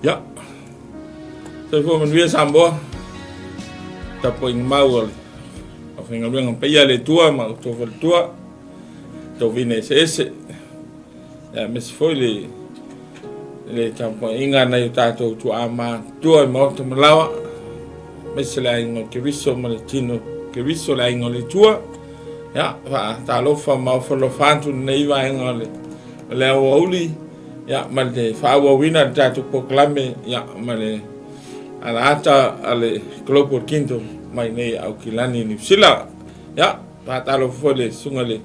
Ia, soifua manuia Samoa, tapuaiga mau a le aufaigaluega paia a le Atua ma outou faletua, tovina eseese, ia aemaise foi le le tapuaiga a nai o tatou tuaa matutua i maota ma laoa, aemaise le aiga o Keriso ma le tino Keriso, le aiga o le Atua. Ia, faatalofa ma ofo alofa atu i lenei vaega o le o le aoauli, ia, ma le faaauauina o le tatou polokalame, ia, ma le alaata a le Global Kingdom mai nei Aukilani, Niu Sila. Ia, faatalofa foi le susuga i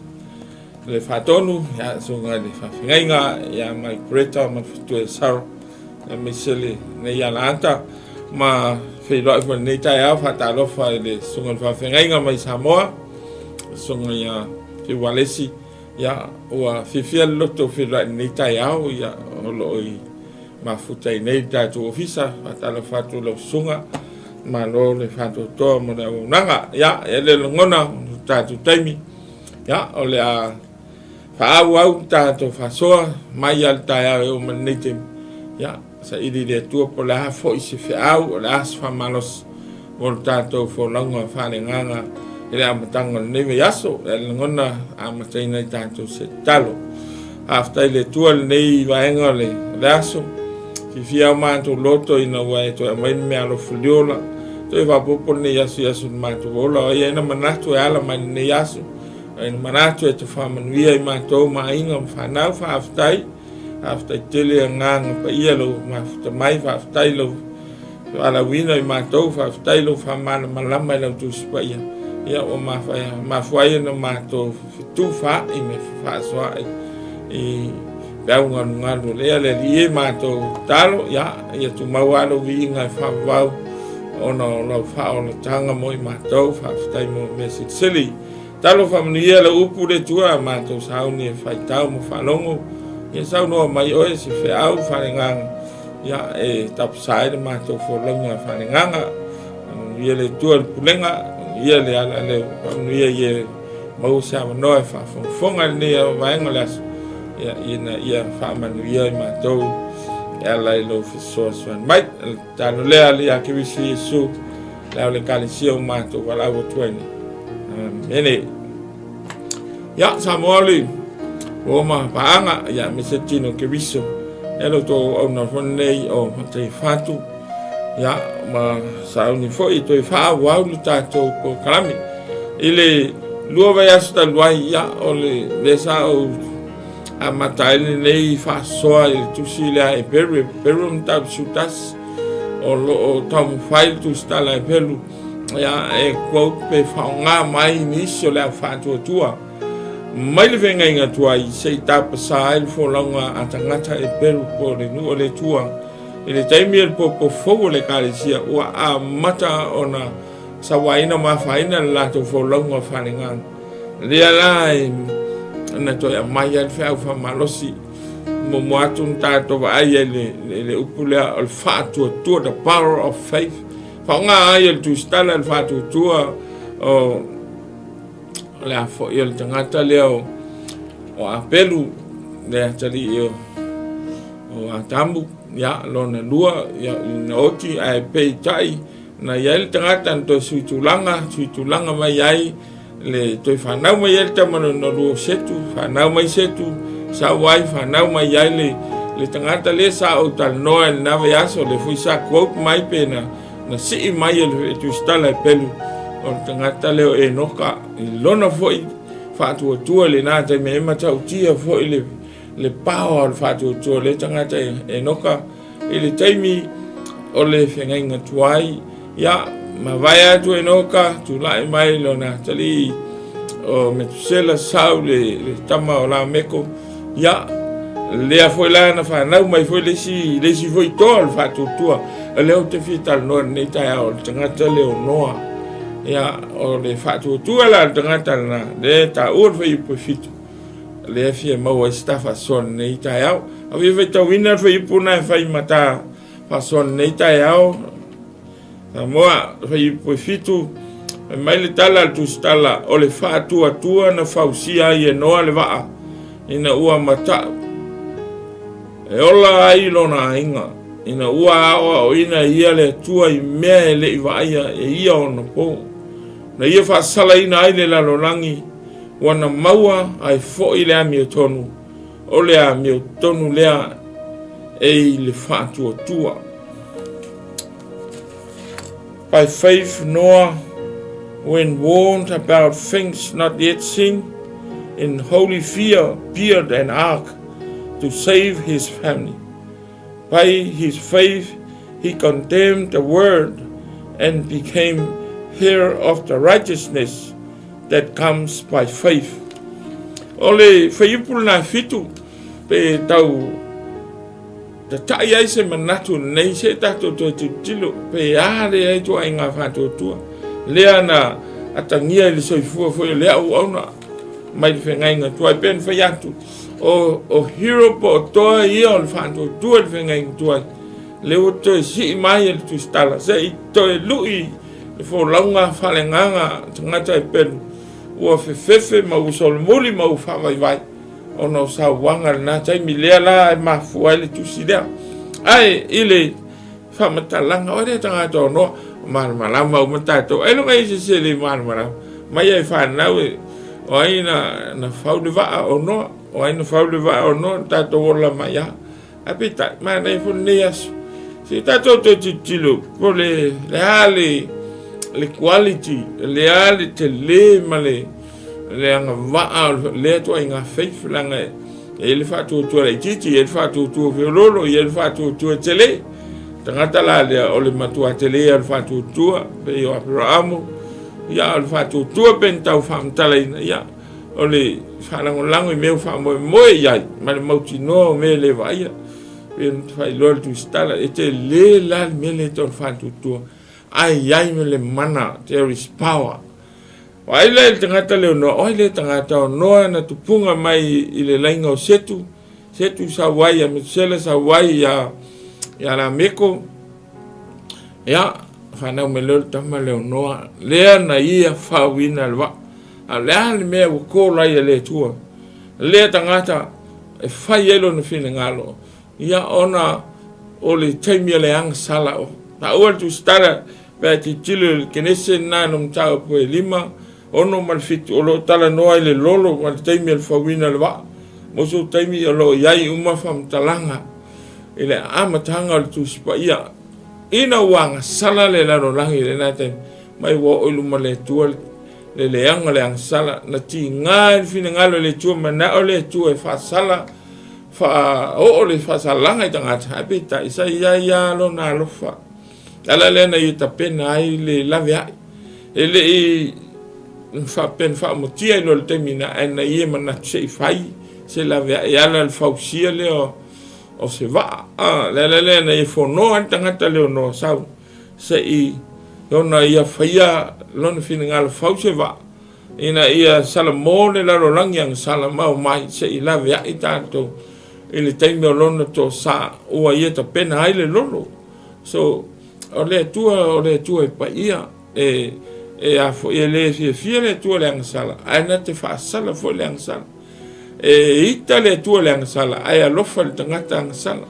le Faatonu, ia, susuga i le Faafeagaiga, ia, Mike Bretta ma le faletua ia Sarah, aemaise lenei alaata ma feiloai foi lenei taeao. Faatalofa i le susuga i le Faafeagaiga mai Samoa, susuga ia Fiu Alesi. Ia, ua fiafia le loto feiloai lenei taeao, ia, o lo o i mafuta i nei le tatou ofisa. Faatalofa atu lau susuga, malo le faatoatoa mo le auaunaga. Ia, e le lagona o le tatou taimi, ia, o le a faaauau tatou faasoa mai lava le taeao e oo mai lenei taimi. Ia, saili le Atua po o le a foi se feau, o le a se faamalosi mo le tatou folauga faaleagaga i le amataga o lenei vaiaso. E lagona amataina ai tatou se tatalo. Faafetai i le Atua i lenei vaega o le, le aso. Fiafia o matou loto ina ua e toe aumai le meaalofa liola. Toe faaopoopo lenei aso i aso o le matou ola. O ai ai na manatu e ala mai lenei aso. Ai na manatu e te faamanuia i matou ma aiga ma fanau. Faafetai. Faafetai tele agaga paia lou mafuta mai. Faafetai lou valaauina i matou. Faafetai lou faamalamalama i lau Tusi Paia. Ia ua mafua ai ona matou fetufaai ma fefaasoaai i peau galugalu o lea le Alii e matou tatalo. Ia, ia tumau lava lou viiga e faavavau ona o lau faaolataga mo i matou. Faafetai mo mea silisili. Talo faamanuia lau upu le Atua, matou sauni e faitau ma faalogo. Ia saunoa mai oe se feau faaleagaga, ia e tapusa ai le matou folauga faaleagaga. Faamanuia le Atua i le pulega, faamanuia le alaleo, faamanuia i e maua se avanoa e faafogafoga i lenei vaega o le aso, ia ina ia faamanuia i matou e ala i lou fesoasoani mai. Tatalo lea Alii ia Keriso Iesu, le ao le Ekalesia o matou valaau atu ai nei. Amene. Ia, Samoa le o ma paaga, ia me se tino Keriso. E lo to au na fone nei o Matai Fatu. Ia, ma sauni foi toe faaauau le tatou polokalame. I le lua vaiaso talu ai, ia, o le mea sa ou amata ai lenei faasoa i le tusi lea a Heperu, Heperu mataupu 11, o lo o taumafai le tusitala a Heperu, ia, e quote pe faaaoga mai nisi o le au faatuatua mai le feagaiga tuai se i tapasā ai le folauga a tagata Heperu po o le nuu o le Atua. I le taimi o le popo fou o le Ekalesia, ua amata ona sauaina ma afaina le latou folauga faaleagaga. Lea la e na toe aumai ai le feau faamalosi muamua atu na tatou vaai ai le, le upu lea o le faatuatua, the power of faith. Faaaoga ai e le Tusitala le faatuatua o le a foi o le tagata lea o, o Apelu, le atalii o, o Atamu, ia, lona lua, ia, ina oti, ae peitai, Na i ai le tagata na toe suitulaga, suitulaga mai ai le toe fanau mai ai le tama lona lua o Setu, fanau mai Setu, sau ai, fanau mai ai le, le tagata lea sa ou talanoa i lena vaiaso, le foi sa quote mai pe na, na sii mai e le Tusitala e Pelu, o le tagata lea o Enoka, i lona foi faatuatua i lena taimi e matautia foi le, le power o le faatuatua o lea tagata e Enoka, I le taimi o le feagaiga tuai, ia, mavae atu Enoka, tulai mai lona atalii o Metusela, sau le, le tama o Lameko, ia, lea foi la na fanau mai foi le isi, le isi foi toa o le faatuatua. O lea ou te fia talanoa i lenei taeao, o le tagata lea o Noa. Ia, o le faatuatua la o le tagata lena, lea e taua le fuaiupu e 7. Lea e fia maua ai se ta faasoa lenei taeao. A fia faitauina le fuaiupu na e fai ma ta faasoa lenei taeao, Samoa, fuaiupu e 7, fai mai le tala a le Tusitala, o le faatuatua na fausia ai e Noa le vaa, ina ua mata'u e ola ai lona aiga. Ina ua aoaoina e ia le Atua i mea e le i vaaia e ia onapo, na ia faasalaina ai le lalolagi, ua na maua ai foi le amiotonu, o le amiotonu lea e i le faatuatua. By faith Noah, when warned about things not yet seen, in holy fear built an ark to save his family. By his faith he condemned the world and became heir of the righteousness that comes by faith. O le fuaiupu lena fitu pe tau tata'i ai se manatu lenei se i tatou toe tilotilo pe a lea ai ituaiga faatuatua lea na atagia i le soifua foi o lea auauna mai le feagaiga tuai pei ona fai atu o, o hero po o toa ia o le faatuatua i le feagaiga tuai lea ua toe sii mai e le tusitala se i toe lu'i le folauga faaleagaga tagata e pelu ua fefefe ma ua solomuli ma ua faavaivai ona o sauaga lena taimi lea la e mafua ai le tusi lea. Ae i le faamatalaga, o lea tagata o Noa, malamalama uma tatou. Ailoga i se se le malamalama. Mai ai whanau e, o ai na, na fau le vaa o Noa, o ai na fau le vaa o Noa, tatou ola mai a. Ae peitai, manaia foi lenei aso. Se i tatou toe tilotilo po le, le a le, le quality, le a le tele ma le, le agavaa o lea ituaiga faith, leaga e i ai le faatuatua laitiiti, e i ai le faatuatua feoloolo, e i ai le faatuatua tele. Tagata la lea o le matua tele o le faatuatua, pei o Aperaamu, ia o le faatuatua pei ona tau faamatalaina, ia o le faalagolago i mea ua faamoemoe i ai ma le mautinoa o mea e le vaaia. Pei ona faailoa le Tusitala, e tele la le mea lea e tau o le faatuatua, ae i ai ma le mana, there is power. O ai la i le tagata lea o Noa? O ai lea tagata o Noa na tupuga mai i le laina o Setu, Setu sau ai ia Metusela, sau ai ia, ia Lameko, ia, fanau mai lea o le tama lea o Noa, lea na ia fauina le vaa. A o le a le mea ua call ai e le Atua lea tagata e fai ai lona finagalo, ia ona o le taimi o le agasala o taua le tusitala pe a tilotilo i le Kenese lena no mataupu e 5, 6 ma le 7 o lo o talanoa i le lolo ma le taimi o le fauina o le vaa. Mo sou taimi o lo o i ai uma faamatalaga i le amataga o le Tusi Paia ina ua agasala le lalolagi i lena taimi mai ua oo i luma o le Atua le leaga o le agasala, na tiga ai le finagalo i le Atua, manao le Atua e faasala, faaoo le faasalaga i tagata, ae peitai, sa i ai lava lona alofa. Le ala lea na ia tapena ai le laveai. E le i faapea na faaomatia i loa le taimi na, ae na ia manatu se i fai se laveai e ala le fausia lea o se vaa. A, le ala lea na ia fonoa ai le tagata lea o Noa sau. Se i ona ia faia lona finagalo fau se vaa, ina ia salamo le lalolagi agasala ma omai se i laveai tatou i le taimi o lona toasa ua ia tapena ai le lolo. So, o le Atua, o le Atua e paia, e, e a foi, e le fiafia le Atua le agasala, ae na te faasala foi le agasala. E ita le Atua le agasala, ae alofa le tagata agasala.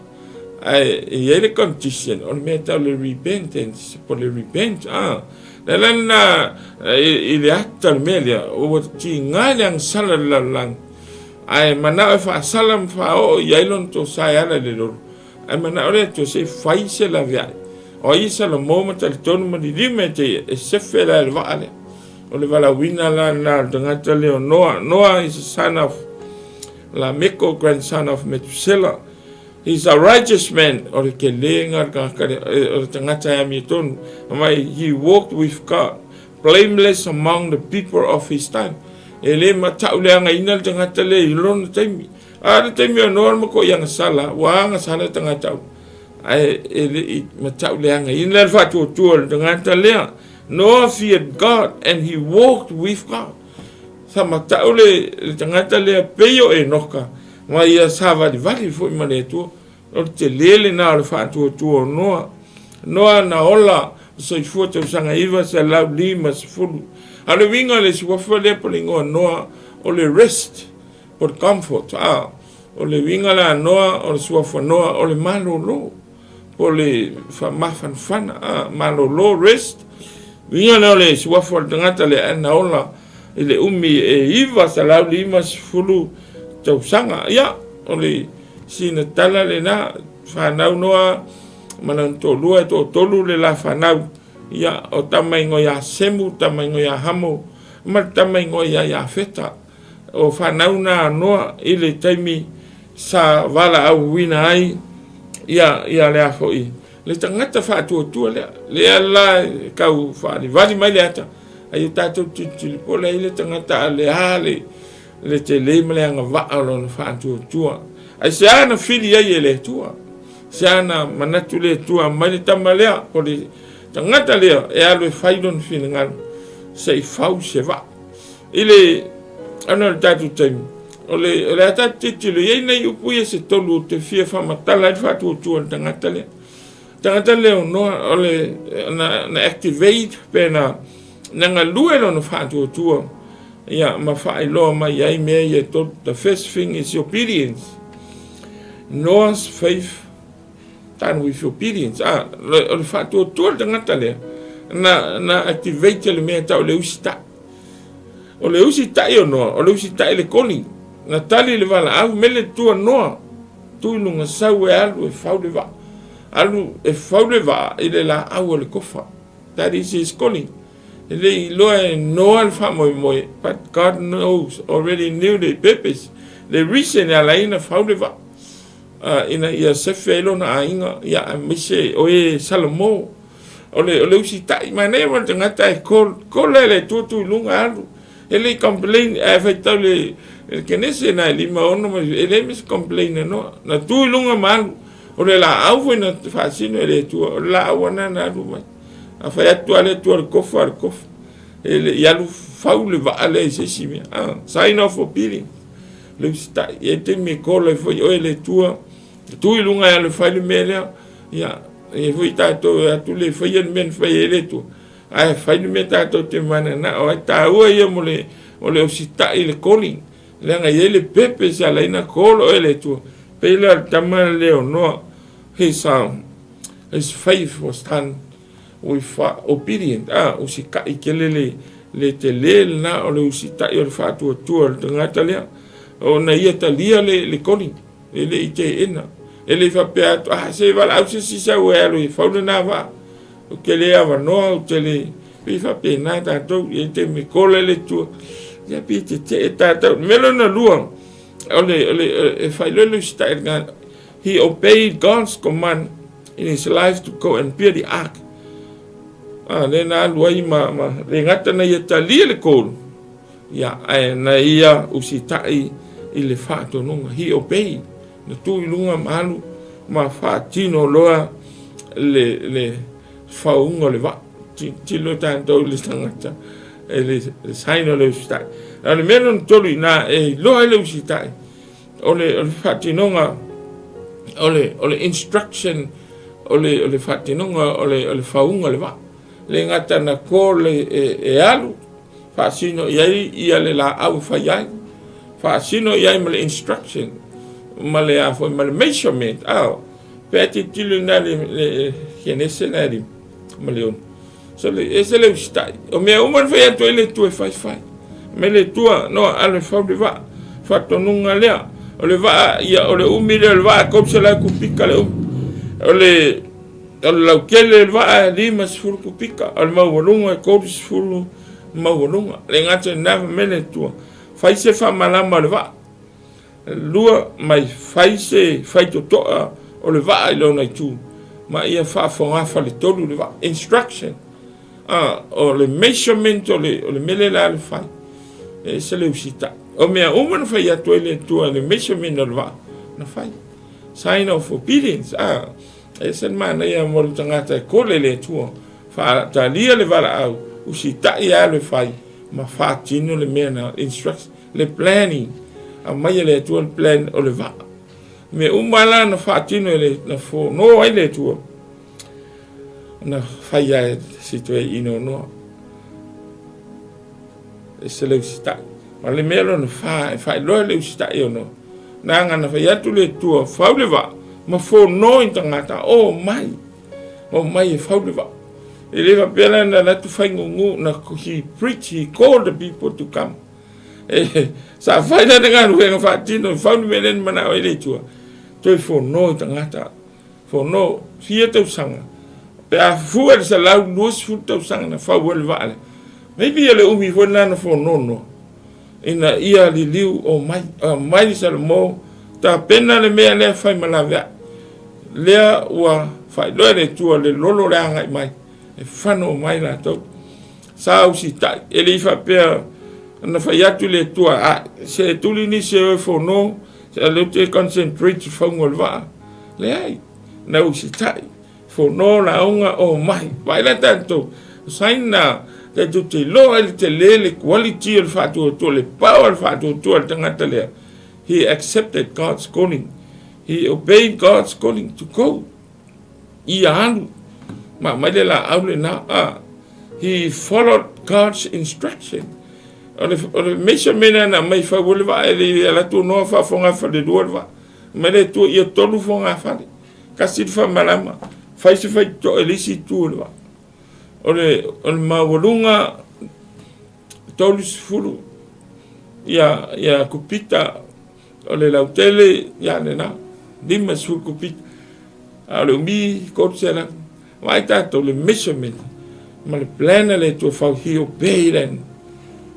Ae e i ai le condition, o le mea tau le repentance, po le repent, ah. Le la lena, i le ata le mea lea, ua tiga i le agasala le lalolagi. Ae manao e faasala ma faaoo i ai lona tosa e ala i le lolo. Ae manao le Atua se i fai se laveai. O ai e salamo ma talitonu ma lilima e te ia, e sefe la e le vaa lea. O le valaauina la lena o le tagata lea o Noa. Noa is a son of Lameko, grandson of Methuselah. He is a righteous man, o le kelega o le tagata lea, o le tagata e amiotonu. Mai, he walked with God, blameless among the people of his time. E le matauleagaina le tagata lea i lona taimi. A le taimi o Noa le makuai agasala, ua agasala le tagata uma. Ae e le i matauleagaina le faatuatua o le tagata lea. Noah feared God and he walked with God. Sa matau le, le tagata lea pei o Enoka, ma ia savalivali foi ma le Atua. O le tele lena o le faatuatua o Noa. Noa na ola soifua tausaga 950. A o le uiga o le suafa lea po o le igoa Noa, o le rest, po o le comfort. A, o le uiga la Noa, o le suafa Noa, o le malolo. Po o le faamafanafana, a, malolo, rest. Uiga lea o le suafa o le tagata lea na ola i le umi e 950 tausaga. Ia, o le sina tala lena, fanau noa ma lona toalua e toatolu le la fanau. Ia, o tama ingoa ia Semu, tama ingoa ia Hamo, ma le tama ingoa ia Iafeta. O fanau na a Noa i le taimi sa valaauina ai ia, ia le a foi, le tagata faatuatua lea. Lea la e tau faalivali mai le ata, ai o tatou tilotilo po le ai le tagata a le a le, le tele ma le agavaa o lona faatuatua. Aisea na fili ai e le Atua? Aisea na manatu le Atua aumai le tama lea, o le tagata lea e alu e fai lona finagalo se i fau se vaa. I le ana o le tatou taimi, o le, o le a tatou tilotilo, e i ai nai upu ia se tolu ou te fia faamatala ai le faatuatua o le tagata lea. Tagata lea o Noa, o le, na, na activate pe na, na galue lona faatuatua, ia, ma faailoa mai ai mea ia e tolu. The first thing is obedience. Noah's faith done with obedience. Ah, o le faatuatua le tagata lea, na, na activate le mea tau le usitai. O le usitai o Noa, o le usitai le koli. Na tali le valaau, mele tua Noa, tu i luga sau e alu e fau le vaa. Alu e fau le vaa i le laau o le kofa. That is his calling. E le i iloa e Noa le faamoemoe, but God knows, already knew the purpose, the reason e ala ai ona fau le vaa. Ina ia sefe ai lona aiga, ia aemaise o e Salomō. O le, o le usitai, manaia ma le tagata e call, call e le Atua tu i luga alu. E le i complain, ae faitau le, le Kenese na e 56 ma, e leai ma se complain a Noa. Na tu i luga ma alu. O le laau foi na faasino e le Atua, o le laau ana na alu mai. A fai atu lava le Atua o le kofa, o le kofa. E le i alu fau le vaa lea i se isi mea. Ah, sign of obedience. Le usitai. E taimi e call ai foi oe le Atua, tu i luga e alu e fai le mea lea. Ia, e foi tatou e atu le faia le mea na fai ai le Atua. Ae fai le mea tatou te mananao ai. Taua ia mo le, o le usitai i le calling. Leaga e i ai le purpose e ala ai ona call oe e le Atua. Pei la o le tama lea o Noa, his, his faith was done with obedient. Ah, usitai tele le, le tele lena o le usitai o le faatuatua o le tagata lea. Ona ia talia le, le calling, e le i teena. E le i faapea atu, ah, se valaau se isi sau e alu e fau lena vaa. Ou te le avanoa, ou te le... Pei faapena tatou, e te me kola le Atua. Ia pei tetee tatou. Le mea lona lua, o le, o le, e faailoa le usitai i le tagata. He obeyed God's command in his life to go and build the ark. Ah, le na alu ai ma, ma le gata na ia talia le call. Ia, ae na ia usitai i le faatonuga. He obeyed. Na tu i luga ma alu ma faatino loa le, le faauga o le vaa. Tilotilo tatou i le tagata e le, le sign o le usitai. A o le mea lona tolu ina e iloa ai le usitai, o le, o le faatinoga o le, o le instruction o le, o le faatinoga o le, o le faauga o le vaa. Le gata na call e, e, e alu, faasino i ai ia le laau e fai ai, faasino i ai ma le instruction, ma le a foi, ma le measurement, ao, pe a tilotilo ina le, le Kenese na e ma le ono. So le, ese le usitai. O mea uma na fai atu ai le Atua e fai fai. Me le Atua, no, alu e fau le vaa. Faatonuga lea. O le vaa, ia, o le umi lea o le vaa, 300 kupika le umi. O le, O le lautele o le vaa e 50 kupika, o le maualuga e 30 maualuga. Le gata i lena, fai mai le Atua, fai se faamalama o le vaa. Lua, mai fai se faitotoa o le vaa i lona itu, ma ia faafogafaletolu le vaa. Instruction. Ah, o le measurement o le, o le mea lea la le fai. E ese le usitai. O mea uma na fai atu ai le Atua i le measurement o le vaa, na fai. Sign of obedience. Ah, E ese le manaia mo le tagata e kole le Atua, faatalia le valaau, usitai e alu e fai, ma faatino le mea na instruction, le planning, aumaia le Atua le plan o le vaa. Mea uma la na faatino e le, na fono ai le Atua, na fai a e si toe inonoa. Ese le usitai. Ma le mea lona fa e faailoa le usitai o Noa. Leaga na fai atu le Atua, fau le vaa, Ma fono i tagata, omai, omai e fau le vaa. E le faapea la na alu atu fai gugu, na he preach, he called the people to come. E, sa fai la le galuega faatino, e fau le mea lea na manao ai le Atua, toe fono i tagata. Fono, fia tausaga, pe a fua i le 120 tausaga na fau ai le vaa lea. Maybe o le umi foi lena na fono Noa, ina ia liliu omai, aumai le Salamo, tapena le mea lea fai ma laveai. Lea ua faailoa e le Atua le lolo le agai mai, e fano mai latou. Sa usitai, e le i faapea na fai atu le Atua, a, se tuli nisi e o e fono, se a lea ou te concentrate i fauga o le vaa. Leai, na usitai, fono lauga omai. Vaai la tatou, sign na tatou te iloa ai le tele le quality o le faatuatua, le power o le faatuatua o le tagata lea. He accepted God's calling. He obeyed God's calling to go. Ia alu. Ma aumai le laau lena. Ah, he followed God's instruction. O le, o le measurement na aumai fau ai le vaa e le i alu atu noa faafogafalelua le vaa. Mai le Atua ia tolu fogafale, tasi le faamalama, fai se faitotoa i le isi itu o le vaa. O le, o le maualuga 30 ia, ia kupita, o le lautele, ia lena, 50 kupita. A o le umi 300. Vaai tatou le measurement ma le plan a le Atua fau, he obeyed and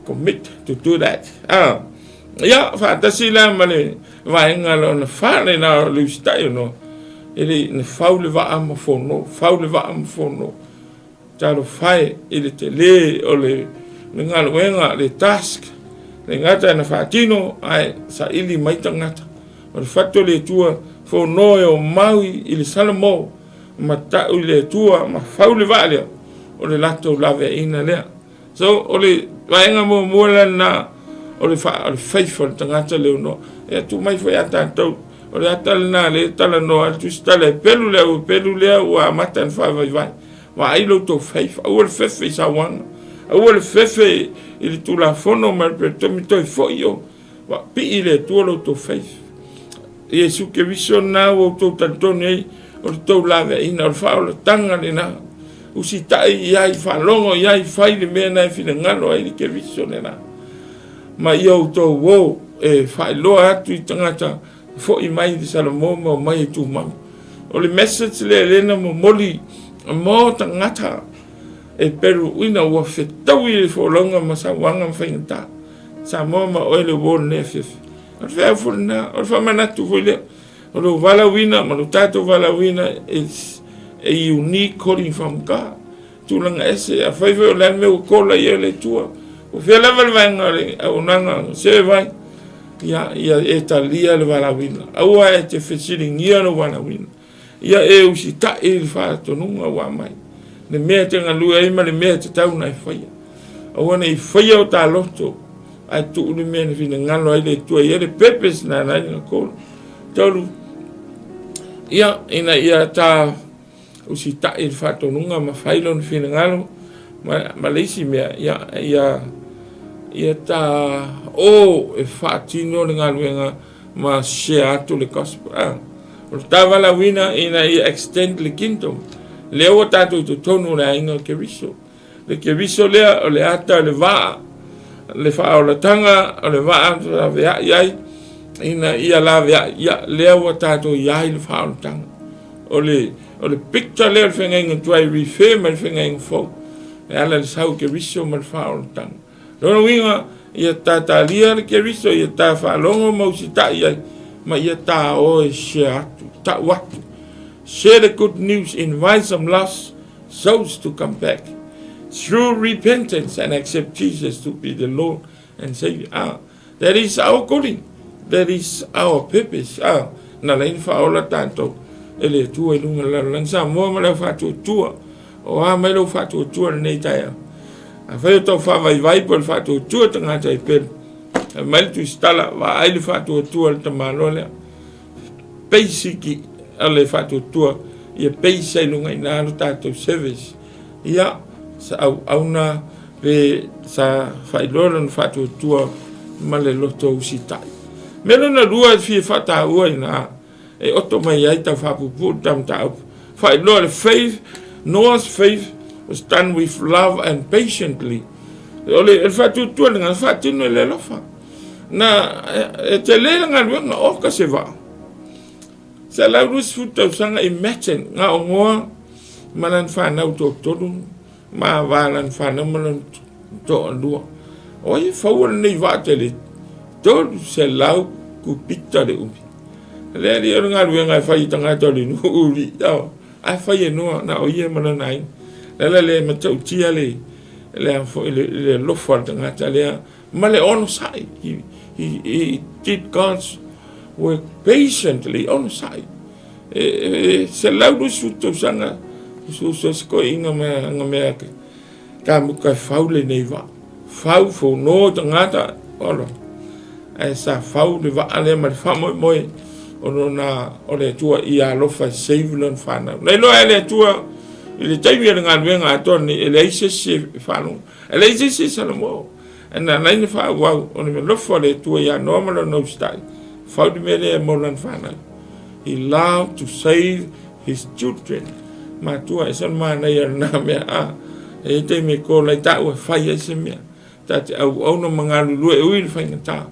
commit to do that. Ah, ia, faatasi la ma le vaega lona fa lena o le usitai o Noa, e le na fau le vaa ma fono, fau le vaa ma fono. Talofa e i le tele o le, le galuega, le task, le gata na faatino, ae saili mai tagata. O le fatu o le Atua, fono e o mau i le Salamo, ma tau i le Atua, ma fau le vaa lea, o le latou laveaiina lea. So, o le vaega muamua lena, o le, fa, o le faifa o le tagata le ono. E atu mai foi a tatou, o le ata lena le talanoa le tusitala e pelu lea, ua pelu lea, ua amata na faavaivai. Vaai lo outou faifa, aua le fefe i sauaga, aua le fefe i le tulafono ma le peretome toe foi o, wa pii le Atua lo outou faifa. Iesu Keriso lena ua outou talitonu ai, o le tou laveaiina, o le faaolataga lena. Usitai i ai, faalogo i ai, fai le mea na e finagalo ai le Keriso lena. Ma ia outou o e faailoa atu i tagata foi mai i Salamo ma omai e tumau. O le message lea lea na momoli mo tagata e peluina ua fetaui le folauga ma sauaga ma faigata. Samoa ma oe le uo lenei afiafi. O le feau foi lena, o le faamanatu foi lea. O lou valaauina ma lo tatou valaauina is a unique calling from God. Tulaga ese, afai foi o le a le mea ua kola i ai le Atua. O fea lava le vaega o le auaunaga serve ai, ia, ia e talia le valaauina. Aua e te fesiligia lou valaauina. Ia e usitai i le faatonuga ua aumai, le mea e te galue ai ma le mea e tatau ona e faia. Aua ne i faia o ta loto, ae tuu le mea na finagalo ai le Atua i ai le purpose na ala ai ona call. Tolu, ia, ina ia ta usitai i le faatonuga ma fai lona finagalo, ma, ma le isi mea, ia, ia, ia ta o e faatino le galuega ma share atu le gospel. Ah, o le ta valaauina ina ia extend le kingdom. Lea ua tatou i totonu o le aiga o Keriso. Le Keriso lea o le ata o le vaa, le faaolataga o le vaa laveai ai, ina ia laveai, ia lea ua tatou i ai le faaolataga. O le, o le picture lea o le feagaiga tuai refer mai le feagaiga fou. E ala le sau Keriso ma le faaolataga. Lona uiga, ia ta talia le Keriso, ia ta faalogo ma usitai ai, ma ia ta o e share atu, tau atu. Share the good news, invite some lost souls to come back through repentance and accept Jesus to be the Lord and Savior. Ah, that is our calling. That is our purpose. Ah, na lain whaola tātou e le Atua i lunga lalolagi. Samoa ma le au faatuatua. O a mai lou faatuatua lenei taeao. Afai o tau faavaivai po o le faatuatua tagata i pelu. Fai mai le Tusitala, vaai le faatuatua a le tamaloa lea. Basic o le faatuatua, ia base ai luga i ina lo tatou service. Ia, sa auauna pe sa faailoa lona faatuatua ma le loto usitai. Mea lona lua e fia faataua i ina, E oto mai ai tau faapuupuu le ta mataupu. Faailoa le faith, Noah's faith was done with love and patiently. O le faatuatua lena, faatino i le alofa. Na e tele le galuega, oka se vaa. 120 tausaga, imagine, gaogoa ma lana fanau toatolu, ma va lana fanau ma lona toalua. O ai e faua lenei vaa tele? 300 kupita le umi. Le alii o le galuega e fai i tagata o le nuu i ao, ae fai e Noa na o ia ma lona aiga. Le ala lea e matautia le le a foi le, le alofa o le tagata lea ma le onosai. He did God's work patiently, onosai. E 120 tausaga usuusu se koiina ma nga mea kamuka e fau lenei vaa. Fau fono tagata olo. Ae sa fau le vaa lea ma le faamoemoe o lona o le Atua ia alofa e save lona fanau. Na iloa e le Atua i le taimi o le galuega atoa lenei e leai se isi e faalogo. E leai se isi e salamo. Ae na ala ai ona faaauau o le alofa o le Atua ia Noa ma lona usitai, fau le mea lea mo lana fanau. He loved to save his children. Matua e se manaia lena mea a. E i taimi e kola i taua e fai ai se mea. Ta te auauna ma galulue e ui i le faigata.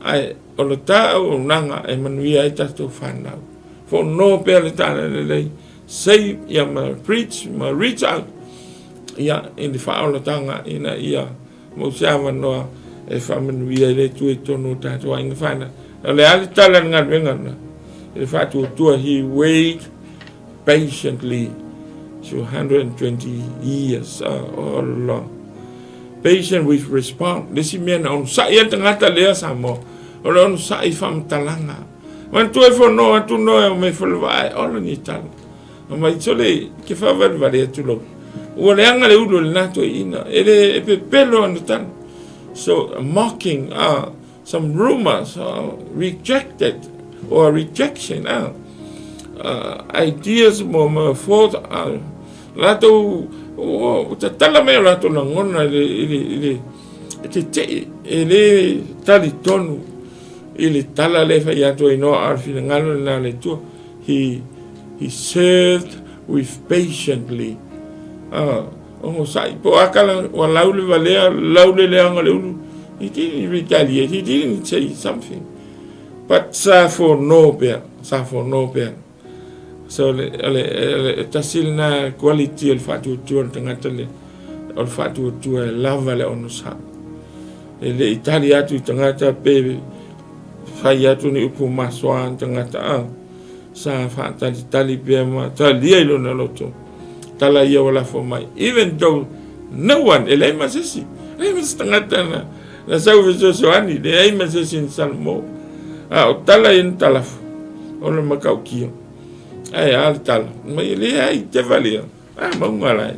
Ae o le ta auaunaga e manuia ai tatou fanau. Fono pea le tala lelei. Save ia ma preach ma reach out ia i le faaolataga ina ia mau se avanoa e faamanuia ai le Atua i totonu o tatou aiga fanau. O le a le tala i le galuega lena? I le faatuatua, he wait patiently 220 years. Oh, Allah. Patient with response. Le isi mea na onosai ai le tagata lea Samoa, o le onosai i faamatalaga. Manatua ifo no atu no e o mai falevaa e ola ni tala. Mai sole ke faavalevale atu lou. Ua leaga le ulu o lena toeaina. E le e pepelo ana tala. So mocking some rumors rejected or rejection ideas mo ma thought latou ua tatala mai o latou lagona i le i le i le tetee e le talitonu i le tala lea e fai atu ai Noa a o le finagalo lena o le Atua. He, he served with patiently. Ah, onosai. Po a kala, ua lau le valea, lau le leaga le ulu. He didn't retaliate, he didn't say something. But sa fono pea, sa fono pea. So le, le, le, tasi lena quality o le faatuatua o le tagata le, o le faatuatua e lava le onosai. E le i tali atu i tagata pe Fai atu ni upu masoa a tagata a sa faatalitali pea ma talia i lona loto. Tala ia ua lafo mai. Even though no one, e leai ma se isi, leai ma se tagata na, na sau fesoasoani, leai ma se isi na salamo. A o tala ia na talafo, o le matautia. Ae a le tala, mai e leai, te valea. A mauga lae.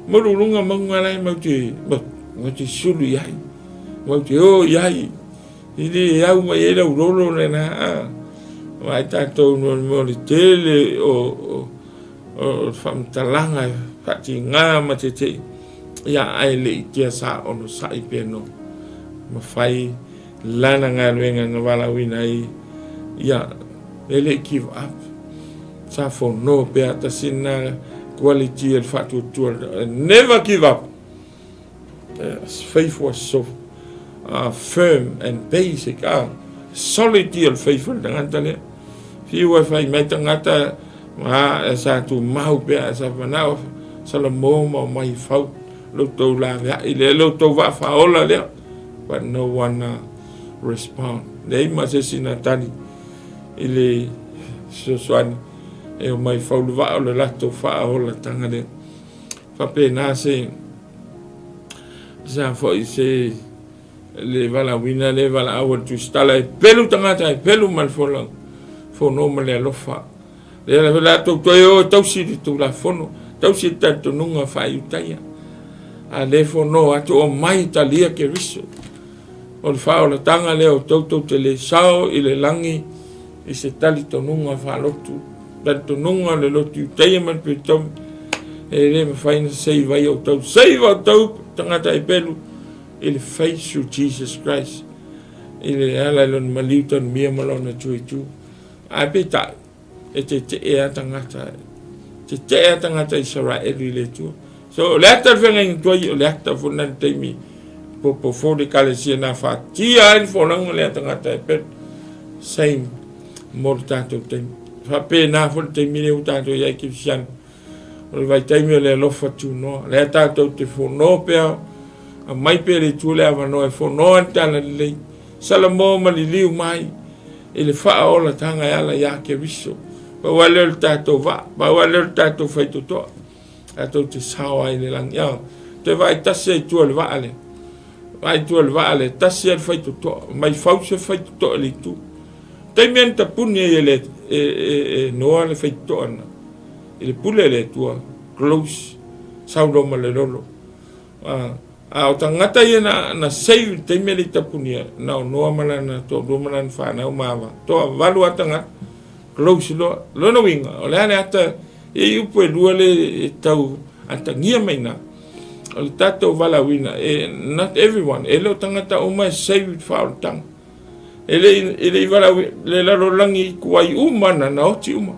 Moluluga mauga lae mau te, mau te sulu i ai. Mau te o i ai. I le au mai ai lau lolo lena a. Vaai tatou no mo le tele o o o faamatalaga e faatiga ma te te ia ae le i tia sa onosai pe no mafai lana galuega na valaauina ai ia e le i give up sa fono pea tasi na quality o le faatuatua never give up. Faith was so firm and basic, solid ia le faith o le tagata lea. Fiu e fai mai tagata, ma e sa tumau pea, e sa manao, Salamo ma o mai fau, lo tou laveai lea, lo tou vaa faaola lea. But no one respond. Leai ma se isi na tali i le fesoasoani e o mai fau le vaa o le latou faaolatanga lea. Faapena se sa foi se le valaauina le valaau a le Tusitala e pelu tagata e pelu ma le folau fono ma le alofa. Lea la latou toe o e tausi le Tulafono, tausi le talitonuga faa-Iutaia. A le fono atu o mai talia Keriso. O le faaolataga lea o tou tou te le sao i le lagi i se talitonuga faalotu. Talitonuga o le lotu Iutaia ma le Peretome, e le mafai ona save ai outou. Save outou tagata e pelu i le faith through Jesus Christ, i le ala i lona maliu tanumia ma lona tuitu. Ae peitai, e tetee lava tagata, tetee lava tagata Isaraelu i le Atua. So, o le ata o le feagaiga tuai, o le ata foi lena i le taimi popo fou le ekalesia na fatia ai le folauga lea a tagata e pele. Same mo le tatou taimi. Faapena foi le taimi lea ua tatou i ai kerisiano. O le vaitaimi o le alofa tunoa. Lea tatou te fono pea, aumai pea le Atua le avanoa e fono ai le talalelei. Salamo ma liliu mai i le faaolataga e ala ia Keriso. Pau lava lea o le tatou vaa, pau lava lea o le tatou faitotoa, tatou te sao ai i le lagi. Ioe, toe vaai tasi lava i tua o le vaa lea. Vaai i tua o le vaa lea, tasi lava le faitotoa, mai fau se faitotoa i le itu. Taimi lava na tapuni ai e, le, e, e, e Noa le faitotoa na, i le pule a le Atua, close, sau loa ma le lolo. A, a o tagata ia na, na save i le taimi e le i tapunia, na o Noa ma lana toalua ma lana fanau ma ava. Toavalu lava tagata, close loa. Lona uiga, o le a le ata, e i ai upu e lua le e tau atagia mai i ina. O le tatou valaauina, e, not everyone, e le o tagata uma e save i le faaolataga. E le i, e le i valaauina, le lalolagi tuai uma na, na oti uma.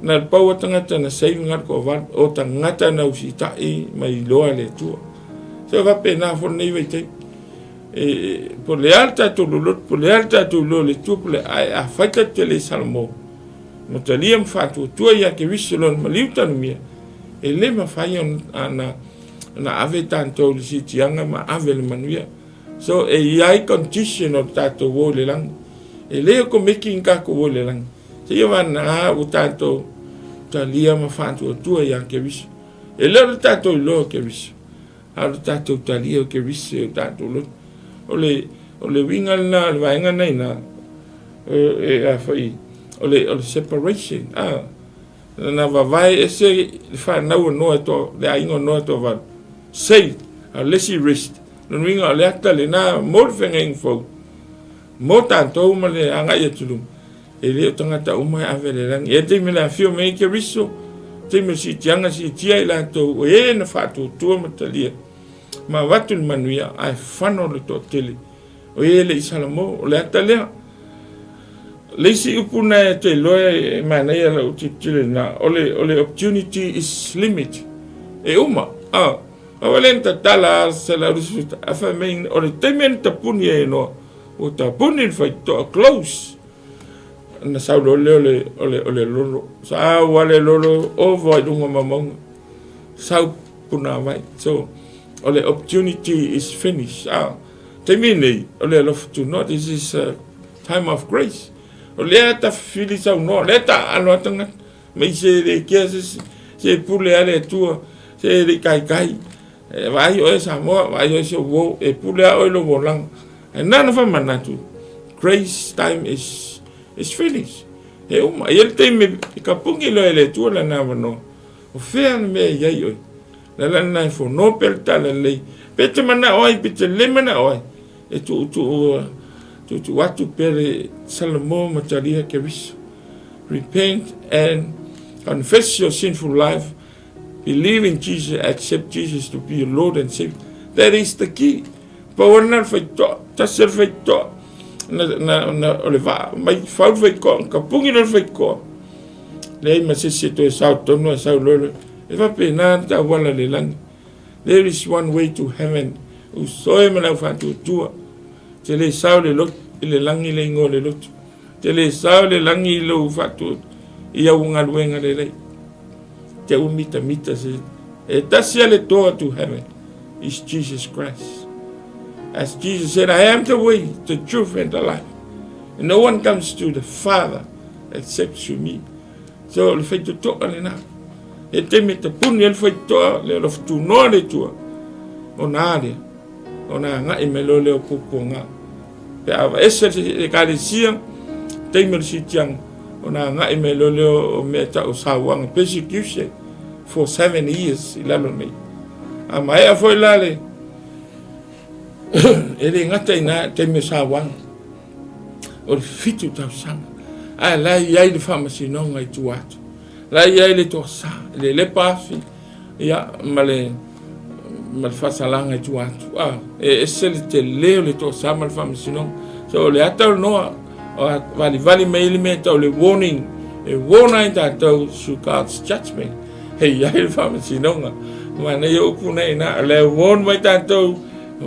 Na le pau a tagata na save na le toavalu, o tagata na usitai ma iloa le Atua. So e faapena foi lenei vaitaimi. E, e, po o le a le tatou loloto, po o le a le tatou iloa le Atua, po o le, ae afai tatou te le salamo, ma talia ma faatuatua ia Keriso lona maliu tanumia, e le mafai ona, ona ave tatou i le siitiaga ma ave le manuia. So e i ai condition o le tatou o i le lagi. E le o komiti ni tatou o i le lagi. Seia vana ua tatou talia ma faatuatua ia Keriso. E le o le tatou iloa o Keriso, a o le tatou talia o Keriso i o tatou loto. O le, o le uiga lena, o le vaega lena i ina, e, a foi, o le, o le separation, a, na vavae ese le fanau o Noa e toa, le aiga o Noa e toavalu. Save, a o le isi rest. Lona uiga o le ata lena mo le feagaiga fou, mo tatou ma le agai atu i luma, e le o tagata uma e ave i le lagi. E taimi le afio mai ai Keriso, taimi o le siitiaga, siitia i latou o e na faatuatua ma talia ma avatu le manuia, ae fano le toatele o e le i salamo. O le ata lea. Le isi upu na e te iloa e manaia lau tilotilo i lena, o le, o le opportunity is limit. E uma. Ah. Aua le na tatala a 120 a fai mai o le taimi na tapuni ai noa ua tapuni le faitotoa close na sau loa lea o le, o le, o le lolo sau a le lolo ova i luga ma mauga sau punāwai so o le opportunity is finished ah taimi nei o le alofa tunoa this is a time of grace o lea tafili saunoa lea taalo a tagata Mai se le kea se se pule a le Atua, se le kaikai. E vaai oe Samoa, vaai oe se uo, e pule a oe lou olaga. Ae na ona faamanatu, grace time is, is finished. E uma, e i ai le taimi e kapugi loa e le Atua lana avanoa. O fea le mea e i ai oe? Le ala lena e fono pea le talalelei. Pe te manao ai, pe te le manao ai, e tuutuu, tuutuu atu pea le Salamo ma talia Keriso. Repent and confess your sinful life. Believe in Jesus, accept Jesus to be your Lord and Savior. That is the key. Pau ana le faitotoa, tasi le faitotoa. Na, na, na, o le vaa, mai fau le faitotoa, ka pungi le faitotoa. Leai ma se isi e toe sao tonu a sau loa. E faapena le tauala le lagi. There is one way to heaven. Uso e ma le au faatuatua. Te le sao le lotu, i le lagi le ingoa o le lotu. Te le sao le lagi i lou faatuatua, i au galuega lelei. Te u mitamita se. E tasi a le door to heaven is Jesus Christ. As Jesus said, I am the way, the truth and the life. And no one comes to the Father except through me. So, le faitotoa lena. E taimi e tapuni ai le faitotoa, le alofa tunoa le Atua, ona a lea, ona agai mai loa lea o puapuaga. Pe a aveese le ekalesia, taimi o le siitiaga, ona agai mai loa lea o mea e tau o sauaga, persecution, for 7 years i lalo nei. A maea foi la le, e le gata i ina taimi o sauaga, o le 7 tausaga, ae la e i ai le faamasinoga i tua atu. La e i ai le toasa, le lepa afi, ia, ma le, ma le faasalaga i tua atu. Ah, e ese le tele o le toasa ma le faamasinoga. So, o le ata o le noa, Valivali mai ai le mea e tau le warning, e warn ai tatou through God's judgment. E i ai le faamasinoga. Manaia upu nei ina, o lea e warn mai tatou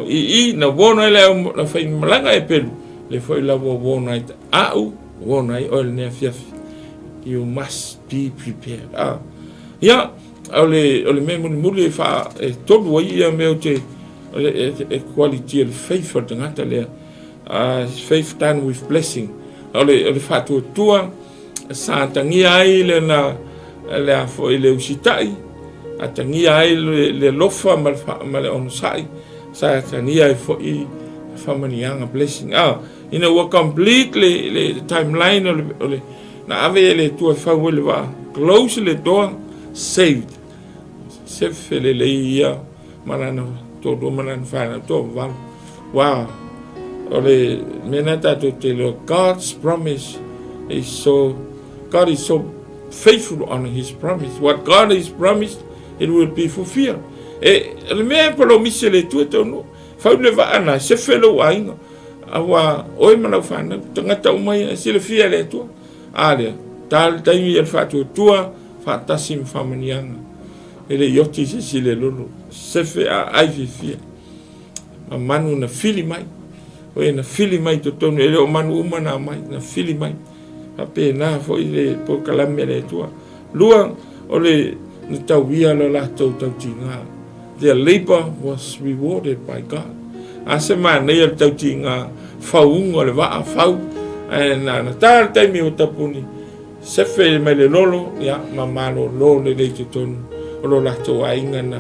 i i, na warn ai le au faimalaga e pelu, le foi la ua warn ai a'u, warn ai oe lenei afiafi. You must be prepared. Ah. Ia, o le, o le mea mulimuli e faa, e tolu ai ia mea o te, o le, e, e quality o le faith o le tagata lea. Faith done with blessing. O le, o le faatuatua sa atagia ai le na, le a foi le usitai, atagia ai le, le alofa ma le, ma le onosai, sa atagia ai foi faamanuiaga blessing. Ah, ina ua complete le, le timeline o le, o le na ave e le Atua e fau ai le vaa, close le door, saved. Sefe lelei ia ma lana toalua ma lana fanau toavalu. Wow! O le mea na tatou te iloa, God's promise is so, God is so faithful on his promise. What God has promised, it will be fulfilled. E, o le mea e polomisi e le Atua e taunuu. Fau le vaa na, sefe lou aiga. Aua, oe ma lau fanau, tagata uma ia, e silafia e le Atua. A lea, ta le taimi e le faatuatua, faatasi ma faamanuiaga. E le i oti se isi le lolo, sefe a ai fiafia. Ma manu na fili mai, oe na fili mai totonu, e le o manu uma na mai, na fili mai. Faapena foi le polokalame a le Atua. Lua, o le na tauia lo latou tautiga. Their labor was rewarded by God. A se manaia le tautiga fauga o le vaa fau, ae na na ta le taimi o tapuni, Sefe mai le lolo, ia, ma malolo lelei i totonu o lo latou aiga na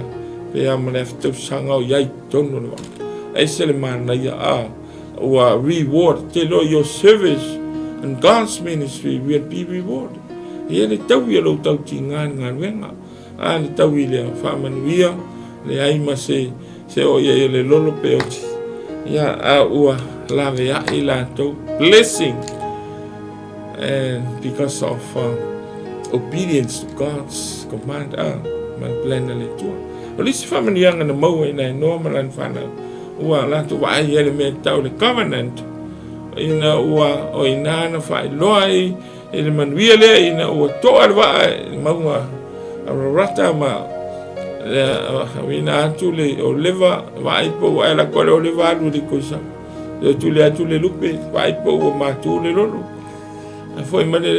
pea ma le afe tausaga o i ai i totonu o le vaa. Ese le manaia, a, ua reward, te loa your service in God's ministry will be rewarded. E ia le taui o lou tautiga i le galuega, a le taui lea, faamanuia, leai ma se, se o i ai o le lolo pe oti. Ia, a ua laveai latou, blessing. And because of obedience to God's command, ah, ma le plan a le Atua. O le isi faamanuiaga na maua i nai Noa ma lana fanau, ua latou vaai ai le mea tau le covenant, ina ua o ina na faailoa ai i le manuia lea ina ua toa le vaa i mauga Ararata ma auina atu le oleva, vaai po ua ae lako le oleva alu i le koisau. Le tuli atu le lupe, vaai po ua matu le lolo. A foi mai le,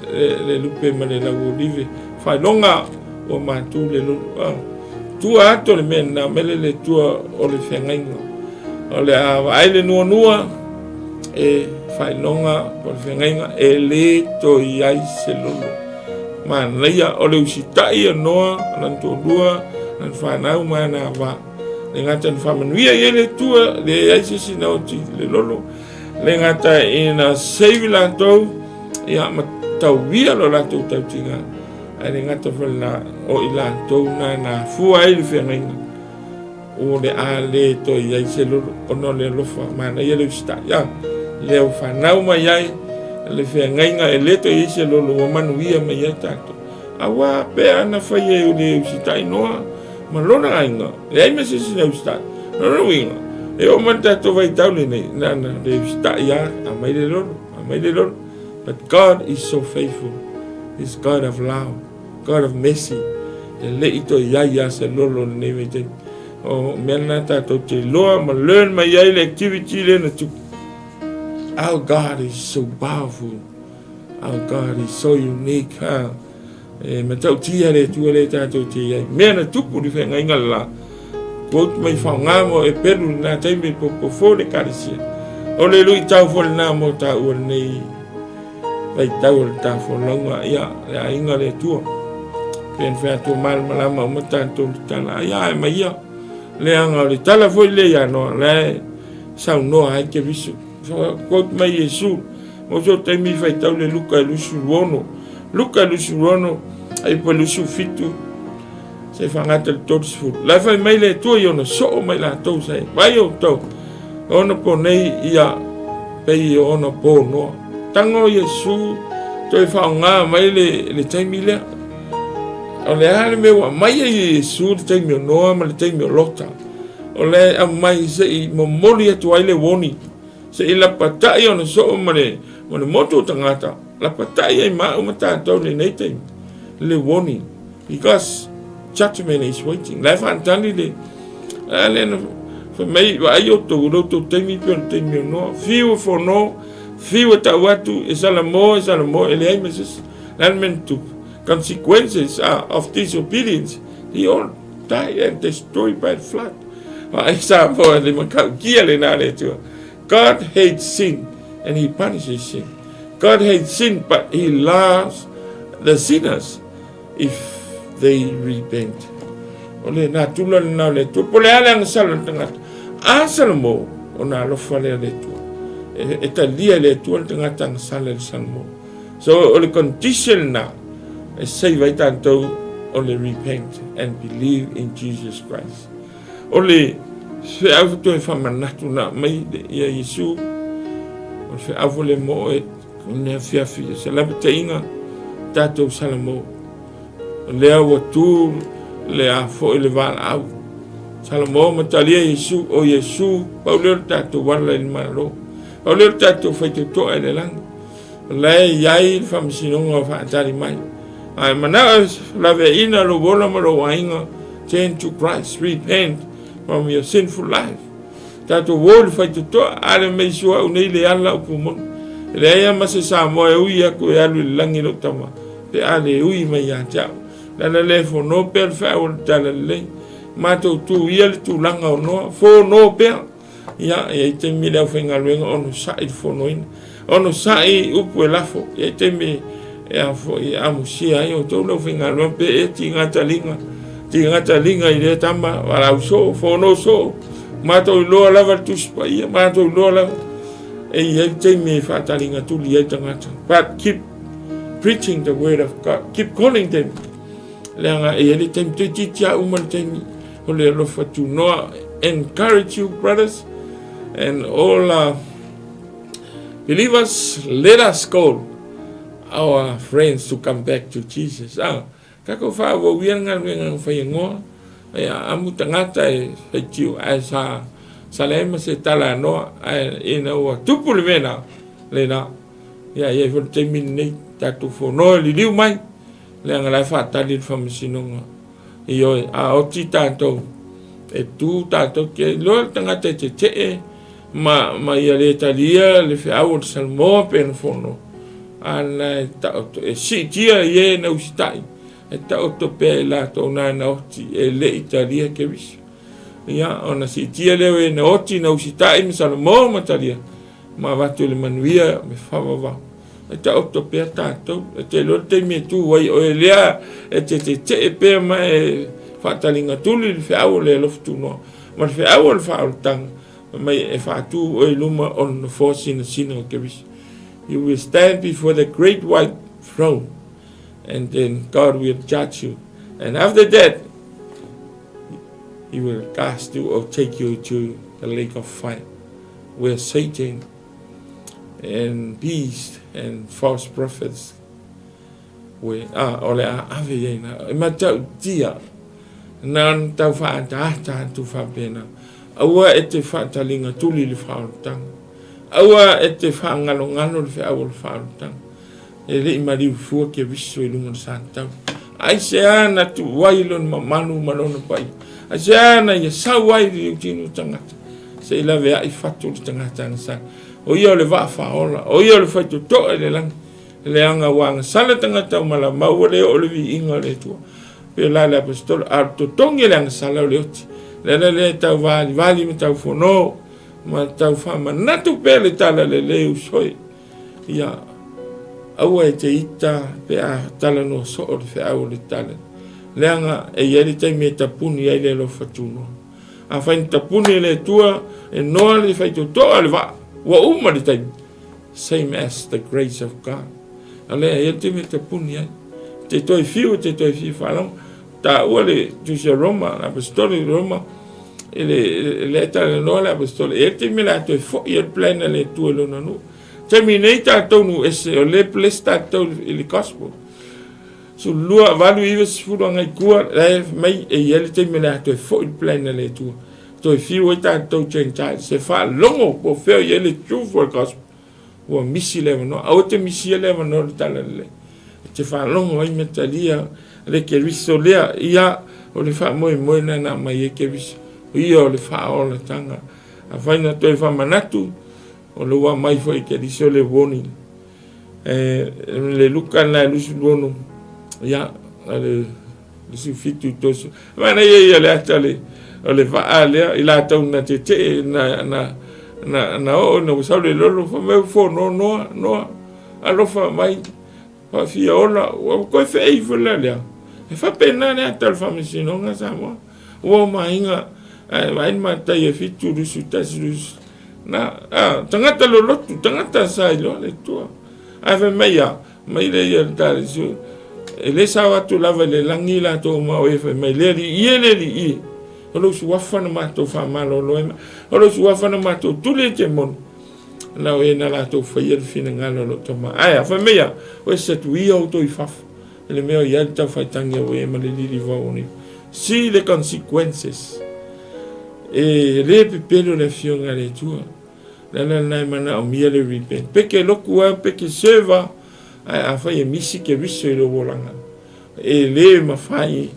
le, le lupe ma le lau olive, faailoga ua matu le lolo. Ah. Tua atu le mea na mele le tua o le feagaiga. O le a vaai le nuanua, e faailoga o le feagaiga, e le toe i ai se lolo. Manaia o le usitai o Noa, lana toalua, lana fanau ma ana va. Le gata na faamanuia i ai le Atua, leai se isi na oti i le lolo. Le gata ina save latou, ia ma tauia lo latou tautiga. Ae le gata foi lena, o i latou na na fua ai le feagaiga. O le a le toe i ai se lolo, ona o le alofa manaia le usitai. Ia, lea ua fanau mai ai le feagaiga e le toe i ai se lolo, ua manuia mai ai tatou. Aua pe ana fai e le usitai Noa ma lona aiga, leai ma se isi na usitai. Lona uiga, e oo mai le tatou vaitau lenei, na na le usitai lava, aumai le lolo, aumai le lolo. But God is so faithful. He's God of love, God of mercy. E le i toe i ai lava se lolo i lenei vaitaimi. O mea lena tatou te iloa ma learn mai ai le activity lea na tupu. Our God is so powerful. Our God is so unique, ha. E matautia le Atua lea tatou te i ai. Mea na tupu le feagaiga le la. Quote mai faoga mo e pelu lena taimi popofo le ekalesia. O le luitau foi lena mo taua lenei vaitau o le tafolauga, ia, le aiga le Atua. Pei ona fai atu malamalama uma tatou le tala. Ia, ae mai ia. Leaga o le tala foi lea ia Noa, la e saunoa ai Keriso. Quote mai Iesu, mo so taimi faitau le Luka e 26, Luka e 26, ai po 27, se whangata le 30. La e whai mai le Atua i ona soo mai latou sa e vai outou, ona po nei ia pei i ona po noa. Tango Iesu toe whaonga mai le, le taimi lea. O le a le mea ua aumai ai e Iesu le taimi o Noa ma le taimi o Lota. O le aumai se i momoli atu ai le warning, se i lapatai ona soo ma le Ma le motu o tagata, lapatai ai ma au ma tatou lenei taimi, le warning, because judgment is waiting. La e faatali le, a le na fai mai, vaai outou, lo outou taimi pei o le taimi o Noa. Fiu e fono, fiu e tau atu, e salamo, e salamo, e leai ma se isi. Le a le mea na tupu? Consequences are of disobedience. They all die and destroyed by the flood. Vaai Samoa, le matautia lena le Atua. God hates sin and he punishes sin. God hates sin but he loves the sinners if they repent. O le natura lena o le Atua. Po o le a le agasala o le tagata. A Salomõ, ona alofa lea o le Atua. E, e talia e le Atua le tagata agasala i le Salomõ. So o le condition lena e save ai tatou o le repent and believe in Jesus Christ. O le feau foi toe faamanatu na aumai ia Iesu, o le feau foi lea mo oe i lenei afiafi, o se lapataiga tatou Salamo. O lea ua tu le a foi le valaau. Salamo ma talia Iesu, o Iesu, pau lea o le tatou ala i le Malo. Pau lea o le tatou faitotoa i le lagi. O la e i ai le faamasinoga o faatali mai. A e manao e laveaiina lou ola ma lou aiga, turn to Christ, repent from your sinful life. Tatou o i le faitotoa, a le mei suauu nei le ala upu moni. E leai lava ma se Samoa e ui atu e alu i le lagi lou tama, pe a le ui mai ia te au. Le ala lea e fono pea le feau o le Talalelei. Matou tu ia le tulaga o Noa, fono pea. Ia, e i ai taimi le aufaigaluega onosai le fonoina. Onosai upu e lafo. E i ai taimi e a foi e amusia ai outou le aufaigaluega pe e tiga taliga, tiga taliga i lea tama valaau soo, fono soo. Matou iloa lava le Tusi Paia, matou iloa lava e i ai taimi e faataliga tuli ai tagata. But keep preaching the word of God. Keep calling them. Leaga e i ai le taimi, toeitiiti lava uma le taimi o le alofa tunoa. Encourage you brothers and all believers, let us call our friends to come back to Jesus. Ah, tatou faaauau ia le galuega na fai e Noa, ia amu tagata e faitio ae sa sa leai ma se tala a Noa, ae ina ua tupu le mea na, lena. Ia, e i ai foi le taimi lenei, tatou fonoa e liliu mai, Leaga la e faatali le faamasinoga. Ioe, a oti tatou, e tu tatou te iloa le tagata e tetee ma, ma ia le talia le feau o le Salmoa pe na fono. A na e taoto, e siitia i e na usitai, e taoto pea i latou na na oti e le i talia Keriso. Ia, ona siitia lea o e na oti na usitai ma Salmoa ma talia, ma avatu i le manuia me faavavau. E taoto pea tatou, e te iloa le taimi e tu ai oe lea e te tetee pea ma e faataligatuli le feau o le alofa tunoa ma le feau o le faaolataga fai mai e faatu oe i luma o le nofoa sinasina o Keriso. You will stand before the great white throne and then God will judge you and after that he will cast you or take you to the lake of fire where Satan and beast and false prophets we a o le a ave i ai na e matautia na ona tau whaataata atu whapena aua e te whaatalinga tuli le whaolotanga aua e te whaangalongalo le wheau o le whaolotanga e le i maliu fua ke viso i lunga o le satau aisea na tuu ai lona mamalu ma lona paia aisea na ia sau ai le liutino tagata se i laveai fatu le tagata agasala. O ia o le vaa faaola, o ia o le faitotoa i le lagi, leaga ua agasala tagata uma la maua le oo le viiga o le Atua. Pela le aposetolo, a o le totogi o le agasala o le oti. Le ala lea e tau valivali ma tau fono ma tau faamanatu pea le tala lelei usoe. Ia, aua e te ita pe a talanoa soo le feau o le tala. Leaga e i ai le taimi e tapuni ai le alofa tunoa. Afai na tapuni e le Atua e noa le faitotoa le vaa, ua uma le taimi. Same as the grace of God. A lea, e i ai le taimi e tapuni ai. Te toe fiu, te toe fiu faalogo. Taua le Tusi a Roma, le Apostoli Roma, i le, le e talanoa le Apostoli, e i ai le taimi o le a toe foi ai le plan a le Atua i lona nuu. Taimi nei tatou nuu ese, o lea e bless tatou i le gospel. 12, 8, 9, 10 agai tua, la e fai mai e i ai le taimi o le a toe foi le plan a le Atua. Toe fiu ai tatou Gentiles, se faalogo po o fea o i ai le truth o le gospel. Ua misi le avanoa. Aua e te misia le avanoa o le Talalelei. E te faalogo ai ma talia le Keriso lea. Ia, o le faamoemoe lena na aumai ai Keriso. O ia o le faaolataga. Afai na toe faamanatu, o le ua aumai foi e Keriso le warning. E, le Luka lena e 26, ia, le 17 i 30. Manaia ia le ata le, o le vaa lea, i latou na tetee, na, na, na, na oo ina ua sau le lolo, fai mai ua fono Noa, Noa, alofa mai, faafia ola, ua toe feei foi la lea. E faapena le ata o le faamasinoga Samoa. Ua o maiga, ae vaai le matai e 7, 21, 20, na, a, tagata lolotu, tagata sa iloa le Atua. Ae fai mai a, mai le ia le talisu, e le sao atu lava i le lagi latou ma o e fai mai, le alii e, le alii e, o lou suafa na matou faamalolo ai, o lou suafa na matou tuli ai temoni, na o e na latou faia le finagalo o lou tama. Ae a, fai mai a, o ese atu ia outou i fafo, i le mea o i ai le taufaitagi a ue ma le lilivao o nei. See the consequences. E le pepelo le afioga a le Atua. Le ala lena e manaomia le repent. Peke loku au, peke serve au, ae afai e misi Keriso i lou olaga, e le mafai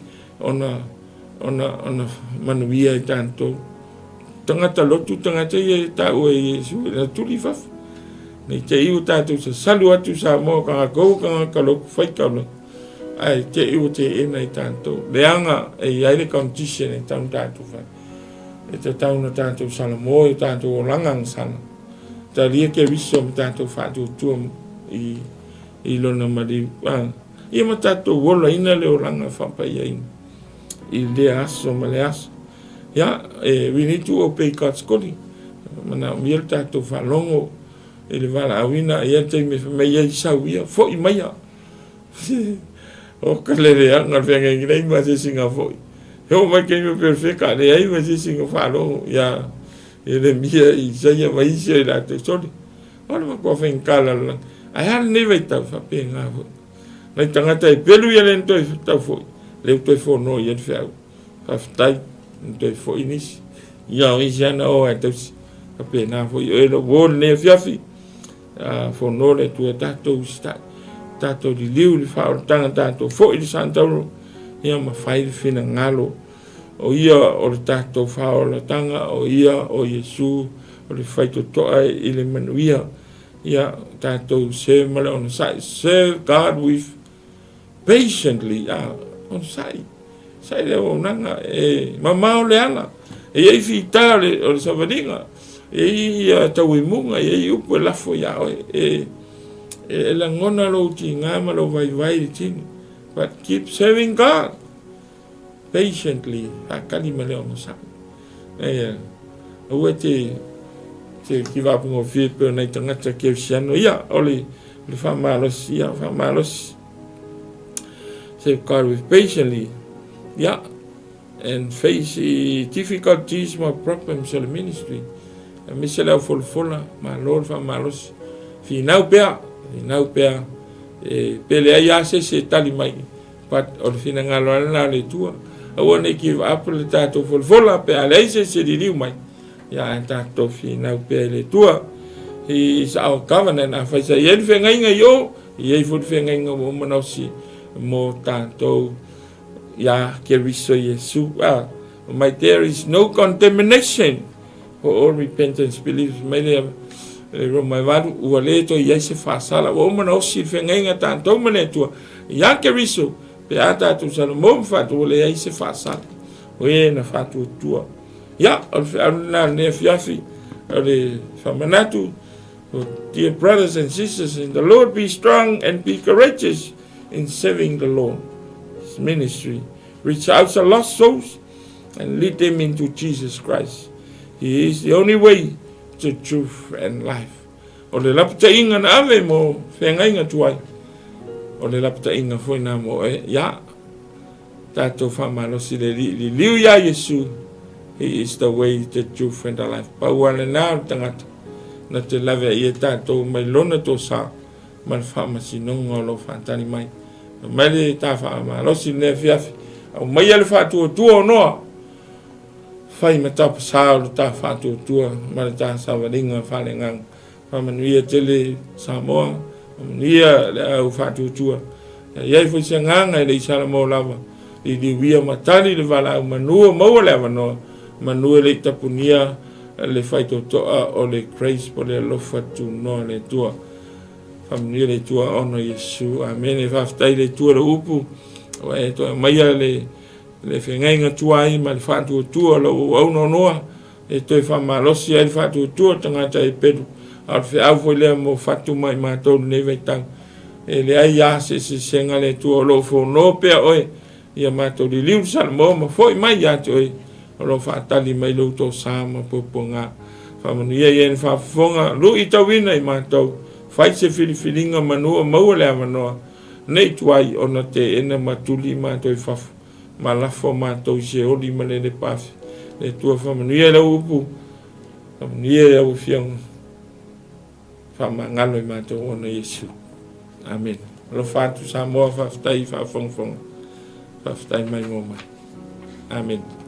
ona, ona, ona manuia ai tatou. Tagata lotu, tagata ia e taua e Iesu, e na tuli i fafo. Nei te i ua tatou sasalu atu Samoa, kangaka ua kangaka loku fai kaulagi. Ae te i ua teena i tatou. Leaga e i ai le condition e tatau ona tatou fai. E tatau ona tatou salamo i o tatou olaga agasala. Talia Keriso ma tatou faatuatua i, i lona maliu. Ah, ia ma tatou olaina le olaga faapaiaina i lea aso ma le aso. Ia, e, we need to obey God's calling. Manaomia le tatou faalogo i le valaauina, ia le taimi e fai mai ai sau ia, foi maia. O ka le leaga le feagaiga nei ma se isi na foi. E oo mai taimi o perofeta, leai ma se isi na faalogo ia Ieremia, Isaia ma isi o i latou soli. O le matua faigata lalolagi. Ae a lenei vaitau, faapena foi. Nai tagata e pelu ia le na toe tau foi, lea ua toe fono i ai le feau. Faafetai, na toe foi nisi. Ia o isi lava na o lava e tausi. Faapena foi oe lou uo lenei afiafi. Fono le Atua tatou usitai, tatou liliu i le faaolataga, tatou foi i le santauro, ia ma fai le finagalo o ia o le tatou faaolataga, o ia o Iesu o le faitotoa i le manuia. Ia tatou serve ma le onosai, serve God with patiently, onosai. Sa i le auaunaga e mamao le ala, e i ai fita o le, o le savaliga, e i ai ia tauimuga, e i ai upu e lafo iā oe, e, e lagona lou tiga ma lou vaivai i le tino. But keep serving God patiently, faatali ma le onosai. E, aua te, te kivapugofie pei o nai tagata kerisiano, ia, o le, o le faamalosi, ia, faamalosi. Serve God with patiently, yeah, and face difficulties ma problems o le ministry. Aemaise le au folafola, malo le faamalosi. Finau pea, finau pea, e pe leai lava se isi e tali mai, but o le finagalo lava lena o le Atua. Aua ne i give up le tatou folafola pe a leai se isi e liliu mai. Ia ae tatou finau pea i le Atua. He is our covenant. Afai sa i ai le feagaiga i o, E i ai foi le feagaiga ua uma ona osi mo tatou iā Keriso Iesu. A, mai there is no condemnation for all repentance believers. Mai le Roma e 8, ua le toe i ai se faasala. Ua uma ona osi le feagaiga tatou ma le Atua iā Keriso, pe a tatou salamo ma faatu, ua leai se faasala. O e na faatuatua. Ia, o le feau lena o lenei afiafi, o le faamanatu, Oh, dear brothers and sisters in the Lord, be strong and be courageous in serving the Lord, His ministry. Reach out to lost souls and lead them into Jesus Christ. He is the only way to truth and life. O le lapataiga na ave mo feagaiga tuai. O le lapataiga foi na mo e, ia, Tatou faamalosi le Alii liliu iā Iesu, He is the way, the truth and the life. Pau lava lena o le tagata na te lawe ai e tatou mai lona tosa ma le faamasinoga o lo o faatali mai. Aumai le ta faamalosi lenei afiafi, aumaia le faatuatua o Noa, fai ma tapasā o le ta faatuatua ma le ta savaliga faaleagaga. Faamanuia tele Samoa, faamanuia le au faatuatua. Ia i ai foi se agaga e le i Salamo lava, liliuia ma tali le valaau manu o maua le avanoa, manu e le i tapunia le faitotoa o le grace po le alofa tunoa le Atua. Faamanuia le Atua ona Iesu. Amene. Faafetai le Atua le upu ua e toe aumaia le le feagaiga tuai ma le faatuatua o lau auauna onoa e toe faamalosi ai le faatuatua o tagata e pelu, a o le feau foi lea mo fatu ma i matou i lenei vaitau. E leai lava se eseesega le Atua o lo o fono pea oe ia matou liliu le Salamo ma foi mai ia te oe o lo o faatali mai lou tosa ma puapuaga. Faamanuia i e na faafofoga, lu'i tauina i matou, fai se filifiliga manu o maua le avanoa, nei tuai ona teena ma tuli matou i fafo, ma lafo matou i Seoli ma le lepaafi. Le Atua faamanuia i lau upu, faamanuia i lau Afioga, faamagalo i matou ona Iesu. Amene. Alofa atu Samoa, faafetai i faafogafoga. Faafetai mai mo mai. Amene.